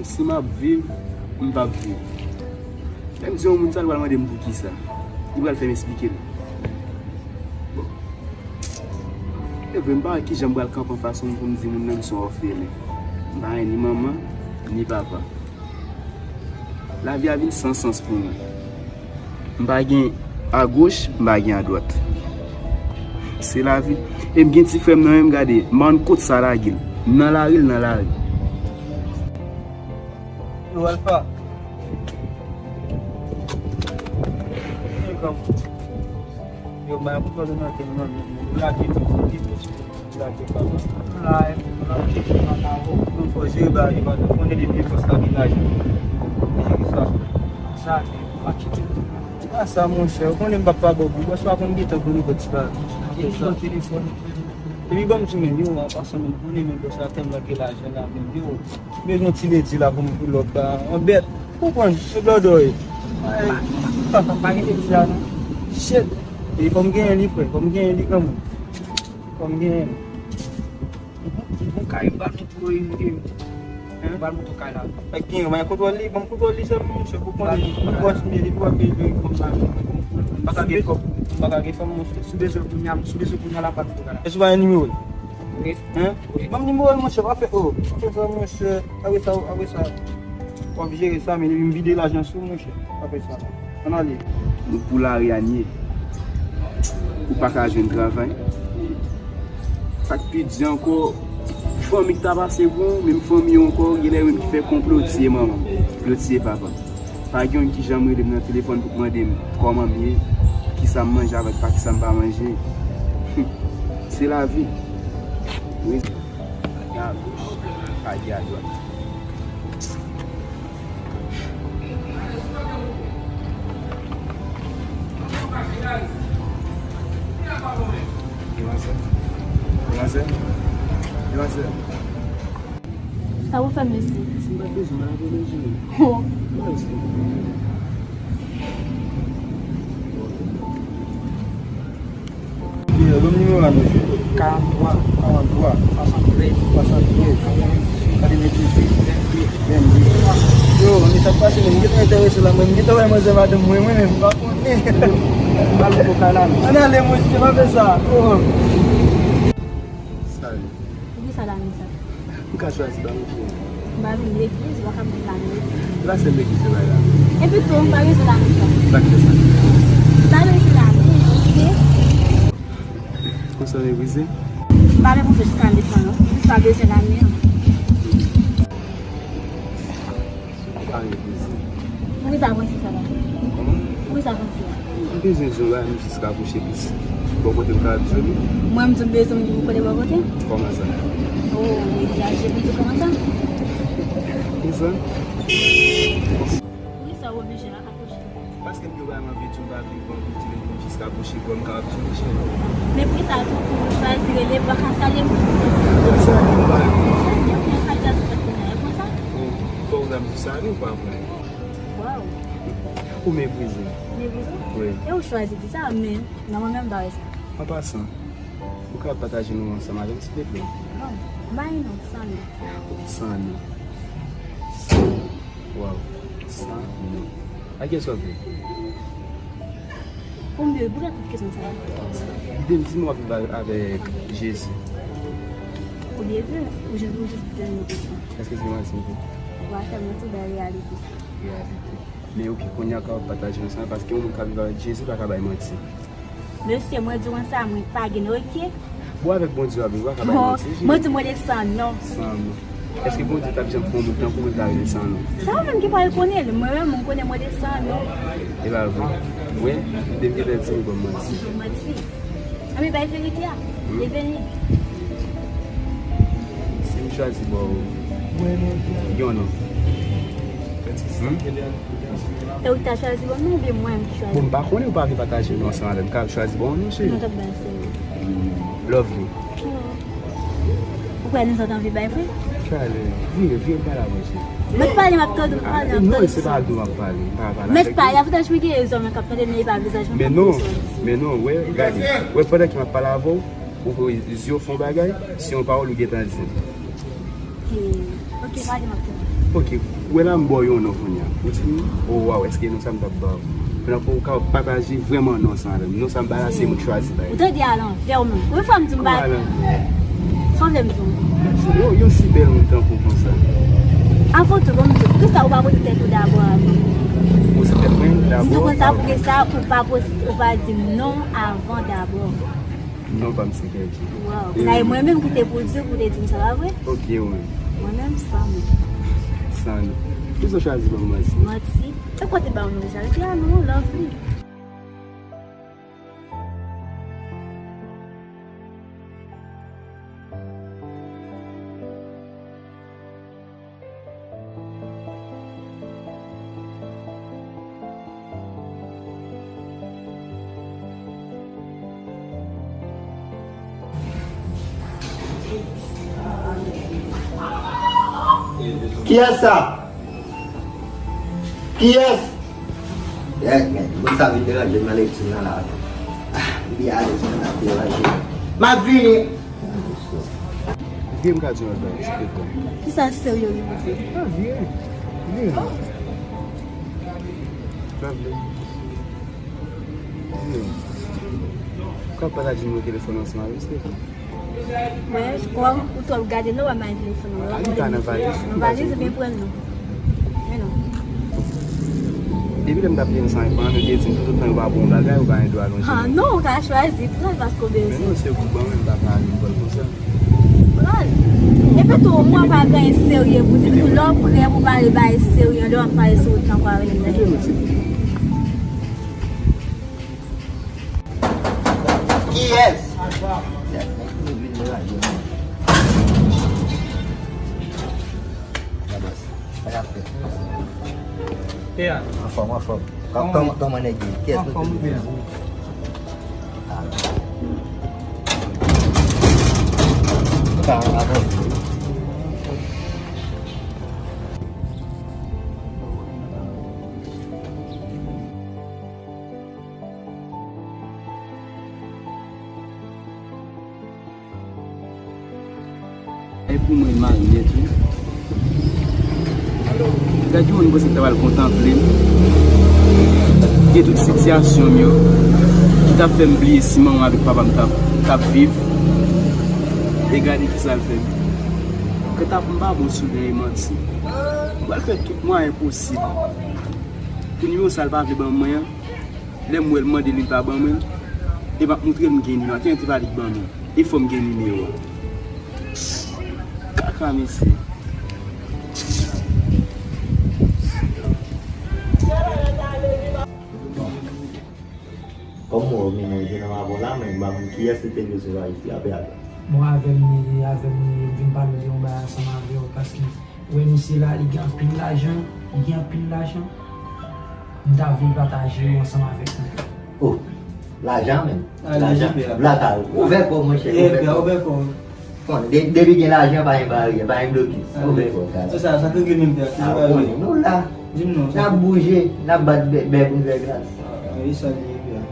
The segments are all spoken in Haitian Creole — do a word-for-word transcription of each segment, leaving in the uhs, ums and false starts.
Si m ap viv, m p ap viv. Lè m di yon moun sa, l pral mande m poukisa. Li pral fè m esplike l. Bon. E vre, m pa wè kijan m pral kanpe anfas moun pou m di moun nan m se yon òfelen. M pa gen ni manman, ni papa. Lavi a vin san sans pou mwen. M pa gen agoch, m pa gen adwat. Se lavi. E m gen ti frè m nan men m, gade, m pa konn kot sa lage l. Nan lari, l nan lari. Yo, Alpha. Yo, kòman? Yo, bay kontwòl nan tèt mwen, men, men, lage tout, tout, tout. Gade, papa. M la, m la, m chèche papa, o. Mwen fò jere bagay yo, papa. Konnen depi fòs la gen lajan. Jere sa. Sa, m pa kite. Pa sa, monchè. Ou konnen m papa Bob. Bòs pa konn gen tan pou nou fè ti bagay. Telefòn, telefòn. Epi ban m di men, yo, an pasan, men, konnen men bòs la tèlman gen lajan la, men, yo. Bezwen ti ledi la pou m pou lòt la. An bèt. Konprann, se blòdòy. Ay, pa gen ledi la, non. Shit. E fò m genyen li, frè. Fò m genyen li kanmenm. Fò m genyen. Bon, kay, ba nou pou yo, hein? Ba nou pou kay la. Fèk gen, mwen kontwòl li, bon, kontwòl li sèlman, monchè, pou konnen, pou kontinye, li pou ap bezwen kòm sa. Pa ka gen kòb, pa ka gen fanm, monchè. Si w bezwen kounye a, si w bezwen kounye a la, pa nou pou kay la. Èske w pa gen nimewo l? Wi. Hein? Wi. Ban m nimewo l, monchè, pa fè, oh, pa fè sa, monchè. Apre sa, apre sa, w ap jere sa, men depi m vide lajan sou ou, monchè, w ap fè sa. Ann ale. Nou pou lari a n ye. Ou pa ka jwenn travay. Sa k pi di ankò, fanmi k ta pase pou ou, menm fanmi w ankò, gen lè yo menm ki fè konplo tiye manman m, yo tiye papa m. Pa gen youn ki janm rele m nan telefòn pou mande m kòman m ye, kisa m manje avèk pa kisa m pa manje. Se lavi. Wi. Gen agoch, pa gen adwat. Demanzè, demanzè, demanzè. Sa pou fè m, mesye? Si m pa t bezwen, m pa t ap bezwen. Oh. Mwen respè. Yo, ban m nimewo a, mesye. Karant twa. Karant twa. Swasanntrèz. Swasanntrèz. Katrevendizuit. Vennde. Yo, men sa k pase, men m gentan enterese la, men m gentan wè manzè madanm mwen, mwen menm, m pa konnen. Ann ale, monchè, pa fè sa. Oh. Salut. Poukisa lame sa? M ka chwazi pa monchè. M pa vin legliz, ou pa ka vin lame. La se legliz se bay la. Epi tou, m pa bezwen lame sa. Sa k fè sa? M pa bezwen lame, oke? Konsa w meprize? M pa meprize jiska nan detan non. M pa bezwen lame an. Pa meprize. Poukisa w panse sa la? Kòman? Poukisa w panse sa? M bezwen di w la, m jis rapwoche plis. Bò kote m ka ap di w li. Mwen, m di w bezwen m di w kote bò kote? Kòman sa? Oh, egzajere, m di w kòman sa? Poukisa? Poukisa w oblije la? Paske m gen bagay m anvi di w, m pa vle pran kout telefòn jis rapwoche kò m ka ap dirije. Men poukisa tou pou w chwazi rele m, w pa ka salye m? Poukisa w di m bagay konsa? Sa byen, mwen ka di a sou tèt mwen, e konsa? Oh, fò w ta m di salye ou pa vre? Waw. Ou meprize m. Meprize? Wi. E ou chwazi di sa, men nan mwen menm m pa wè sa. An pasan, ou ka pataje nimewo ansanm avè m, silvouplè? Bon, bay non, san non. San non. Waw, san non. A kiyès w ap vle? Pou m vle, poukisa tout kesyon sa yo? Di m, di m w ap viv avèk Jezi. Ou byen di, ou jis, ou jis di m kesyon. Èske se manti m fè? Ou pa fè manti, ou bay reyalite. Reyalite. Men oke, kounye a ka pataje ansanm, paske yon moun k ap viv avèk Jezi pa ka bay manti. Mesye, mwen di w konsa, mwen pa gen, oke? Bon, avèk Bondye w ap viv, ou pa ka bay manti, cheri. Mwen di mwen de san non. San non. Èske Bondye t ap janm fè yon moun tankou mwen ki ta rele san non? Sa ou menm ki pral konnen l. Mwen menm, mwen konnen mwen de san non. E pa vre. Wi, depi gentan di m ou ban m manti. Manti. Anben bay verite a. Hmm? E vini. Si m chwazi ba w yon non. Hmm? E ou ki ta chwazi ba m non oubyen mwen ki chwazi? Bon, m pa konnen, ou pa vle pataje non ansanm avè m. Ka chwazi ba w non, cheri. Non, t ap bay seri. Lovely. Ou kwè nou sot anvi bay vre? Kale, vire, vire, pale avè m, cheri. Mèt pale, m ap tande, m pale, m ap tande. Non, se pa ak nou m ap pale, m pa pale avèk ou. Mèt pale, avantaj mwen gen zòm k ap tande, men e pa vizaj mwen k ap resòti. Men non, men non, wè, gade. Wè, pandan ke m ap pale avè w, ou vwe zye w fè yon bagay, se yon pawòl ou gentan di. Ok, ok, Gade m ap di w. Ok, wè la m ba w yon non kounye a. Ou di m, o waw, èske non sa m t ap ba w? Pandan ke w ka pataje vrèman non sa avè m. Non sa m ba la se mwen k chwazi bay. Ou tande a lanvè w menm. Konbyen fwa m di w m pa. Kòman a lanvè? Sa w vle m di w? Yon, yon si bèl moun tankou w konsa. Avan tou, ban m di w, poukisa ou pa pote tèt ou dabò avan? Poze tèt mwen dabò. M di w konsa, poukisa ou pa poze, ou pa di m non avan dabò? Non pa m se Kèdi. Waw. E kay mwen menm ki te pou di w, pou te di m sa, pa vre? Ok, wi. Mwen menm, san non. San non. Poukisa w chwazi ban m manti? Manti? E kote ba w non sa? Epi a non, love li. Kiyès sa? Kiyès? Yè, men, moun sa vin deranje m nan lekti m nan la. Ah, m byen alèz, men ap deranje m. M ap vini. Vye, m ka di yon lòt bagay, silvouplè. Kisa serye li pou di? Ah, vye. Vye. Sa vle. Vye. Ou ka pataje nimewo telefòn ansanm avè m, silvouplè? Mwen, kwè ou twò gade non, pa bay telefòn nan. Ah, li pa nan valiz. Nan valiz, ebyen pran l non. Men non. Depi lè m t ap peye ansanm avèk paran m yo, te di m tout otan yo pa ba w yon bagay, ou pa gen dwa lonje men. Ah, non, ou ka chwazi pran l paske w bezwen. Men non, se ou k ban mwen, m pa ka vin pran l konsa. Pran l. Epi tou, mwen pa gen anyen serye pou di. Tou lè w prè pou pale bagay serye, lè w ap pale sou wout lan, pa vin. Mete nou ti. Kiyès? Anfòm, anfòm. Kòman, kòman nèg ye? Kiyès nou te di? Ka avanse. E pou mwen, m marye tou. Gad yon moun konsa ki ta pral kontanple m. Gen tout sitiyasyon m yo ki t ap fè m bliye si manman avèk papa m t ap, t ap viv. E gade kisa l fè m. Kanta pou m pa bon sou lè e manti. M pral fè tout mwayen posib pou nimewo sa l pa vle ban mwen an. Lè m wè l mande li, li pa ban mwen l, e m ap moutre l m gen nimewo a. Te, te pa li k ban mwen l. E fò m gen nimewo a. Kaka mesye. Bon. Kòm mwen wè w mennen w jwenn anba pon la, men m pa konn kiyès li te vle resevwa isi a, pè a. Bon, avè m li ye, avè m li ye, m vin pale de yon bagay ansanm avè w, paske Ou wè misye la, li gen anpil lajan, li gen anpil lajan. M ta vle pataje yo ansanm avèk nou. Oh, lajan menm. Lajan. Lakay. Ouvè kò w, monchè, ouvè kò w. Bon, de-, depi gen lajan, pa gen baryè, pa gen blokis. Ouvè kò w, gade. Se sa, sa k regle menm, pè a. Ah, ou konnen, nou la. Di m non. N ap bouje, n ap bat bè, bè pou n fè gras. Ah, e sa li ye, pè a.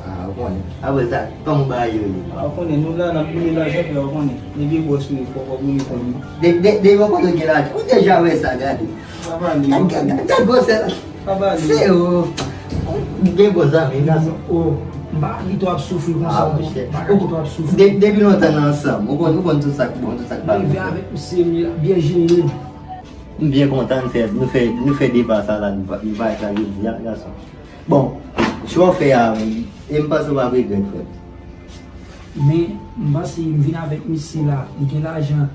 Ah, ou konnen. Apre sa, kòman bagay yo ye? Ah, ou konnen, nou la, n ap boule lajan, pè a, ou konnen. Depi bòs ou ye, fò w boule kò w. De, de, depi yon kote gen lajan. Ou deja wè sa, gade. Pa pale. Gad, gad, gad, gad gwosè la. Pa pale. Se ou. Ou gen bon zanmi, gason. Oh, m pa kite w ap soufri konsa, non. M pa kite w ap soufri. De, depi lontan n ansanm, ou konn, ou konn tout sa k bon, tout sa k pa bon. Leve avèk misye, m byen jeni. M byen kontan, n fè, nou fè, nou fè depa sa la, nou pa, nou pa sa jodi a, gason. Bon, chwa w fè a, e m panse w ap regrèt, frè m. Men, m panse m vin avèk misye la, li gen lajan,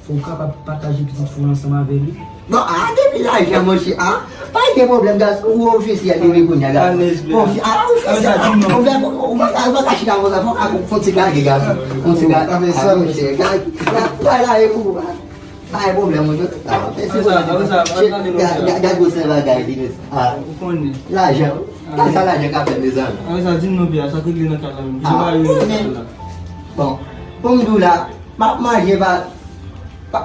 fò w kapab pataje pitit fi w ansanm avè li. Bon, a, depi lajan, monchè, a, pa gen pwoblèm, gason, ou ofisyèl depi kounye a, gason. Konfi-, a, ofisyèl, ou fè, ou pa ka, ou pa ka chita konsa, fò w ka fè yon ti gade, gason. Yon ti gade, a, monchè, gade, gade, gade, gade, Pa gen pwoblèm, monchè. Ah, mèsi pou sa, gade, gade, gade gwosè bagay, Dines. Ah, ou konnen. Lajan. Kisa lajan ka fè, mezanmi? Apre sa, di m non, pè a, sa k regle nan kay la menm? Ah, ou konnen. Bon, pou m di w la, m ap manje pa, pa,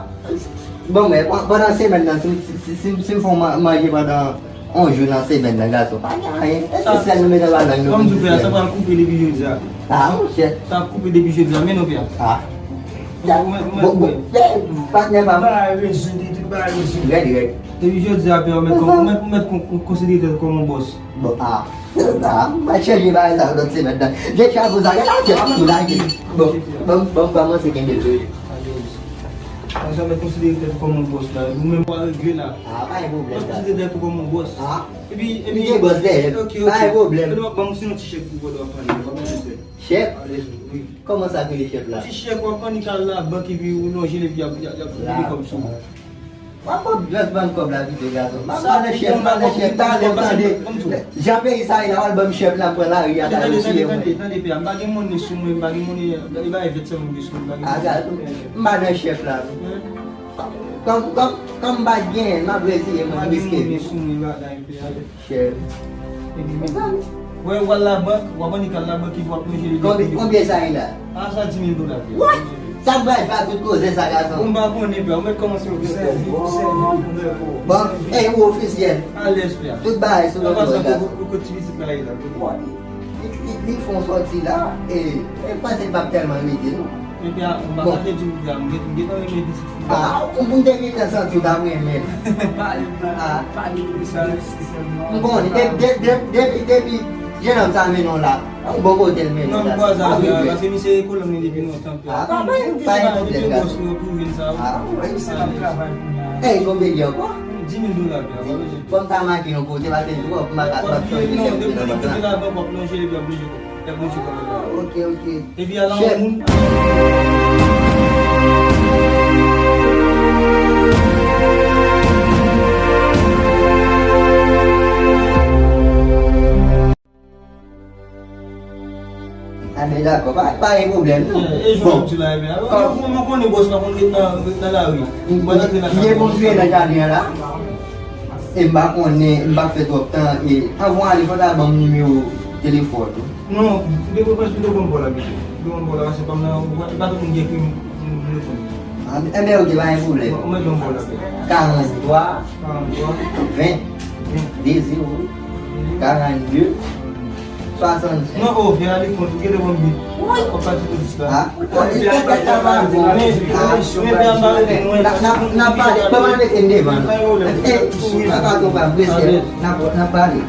bon, men, pandan semèn nan, si, si, si, si, si m fè yon ma-, manje pandan yon jou nan semèn nan, gason, pa gen anyen. Èske sèl nou mete nan lang nou? Kòm di w, pè a, sa pral koupe depi jodi a. Ah, monchè. Sa ap koupe depi jodi a, men non, pè a. Ah. Ou mèt, ou mèt kwè. Patnè pa m. Bagay rezoud, tout bagay rezoud. Rèd, rèd. Depi jodi a, pè, ou mèt kon-, ou mèt, ou mèt kon-, konsidere tèt ou kòm yon bòs. Bon, a. A, m va chanje bagay sa lòt semèn nan. Vye chapo sa, gade la, se pa pou lage. Bon, bon, bon, kòmanse kenbe l tou. Pandan w mèt konsidere tèt ou kòm yon bòs la, ou menm w a regle la. A, pa gen pwoblèm. Mèt konsidere tèt ou kòm yon bòs. A. Epi, epi, li gen bòs dèyè. Ok, ok. Pa gen pwoblèm. Ban m, ban m siyen yon ti chèk pou w pandan w ap pale. Ban m yon ti chèk. Chèk? Alezi, wi. Kòman sa k rele chèk la? Ti chèk w ap pran, li ka al labank epi ou lonje l epi y ap, y ap, y ap vide kòb sou ou. W ap pran jès bann kòb la pito gason. M ap pale chèf, m pale chèf, talè, tande. Jan peyi sa ye la, w al ban m chèf la, pran lari a, talè, tande, tande, tande, tande, pè a, m pa gen monnen sou mwen, m pa gen monnen, e bagay vèt sèlman m gen sou mwen, m pa gen monnen. A, gason, m pa nan chèf la. Kòm, kòm, kòm m pa t genyen, m ap reziye mwen, m riske vi m. Chèf. Epi menm, wè, w al labank, w ap annik al labank epi w ap lonje li. Konbyen, konbyen sa ye la? A, sa di mil dola, pè. What? Sa bay pa tout koze sa, gason. Ou m pa konnen, pè. Ou mèt kòmanse yon sèvi, sèvi. Bon, e ou ofisyèl. Alèz, pè. Tout bagay sou lòt bò, gason. Ou kot ti pitit la ye la. Li, li, li fè yon sòti la, e, e m panse l p ap tèlman rete, non. Epi a, m pa ka te di w, m gen, m gentan renmen pitit fi a. A, ou pou m te gentan santi w t ap renmen l. Pale, pale, pale de sa, si sèlman. M konnen, de, de, de, depi, depi, jenòm sa mennen w la, yon bon kote l mennen w la. Non, m kwaze avè l, paske misye kolonn mwen depi lontan, pè. A, pa, pa, pa gen pwoblèm, gason. A, wi. Misye ap travay kounye a. Ey, konbyen li ankò? Di mil dola, pè. Fò m ta make yon kote, paske m pa ka, m ap chanje lè m te nan bank la. W ap vide, non, depi w vide labank, w ap lonje, epi w ap lonje. Lè Bondye pale la. Ok, ok. Epi al a yon moun. A, men dakò, pa, pa gen pwoblèm, non. E, e jan w di la, e byen. Bon, mwen konnen bòs la konn ret nan, ret nan lari. Mwen antre nan. Li gen pou m jwe nan jaden an la. E m pa konnen, m pa fè twòp tan. E anvan w ale, fò w ta ban m nimewo telefòn ou. Non, de preferans, ou dwe ban m bò la, mesye. Ou dwe ban m bò la, paske pa m nan, ou pa, ou pa tout moun gen krim, moun, moun yo konn. A, enben, ok, pa gen pwoblèm. Ou mèt ban m bò la, mesye. Karant twa, karant twa, ven, ven, de zewo, karant de, swasannsenk. Non, o, vye ale kont, ou genlè ban m bit. Wi. Ou pa ti tout sa. A, ou konn, li fè tèt la pa bon. Men, men, men, men, men, men, n ap, n ap, n ap pale, ban m al mete m devan. E, e, papa, tonton, mesye, n ap, n ap pale.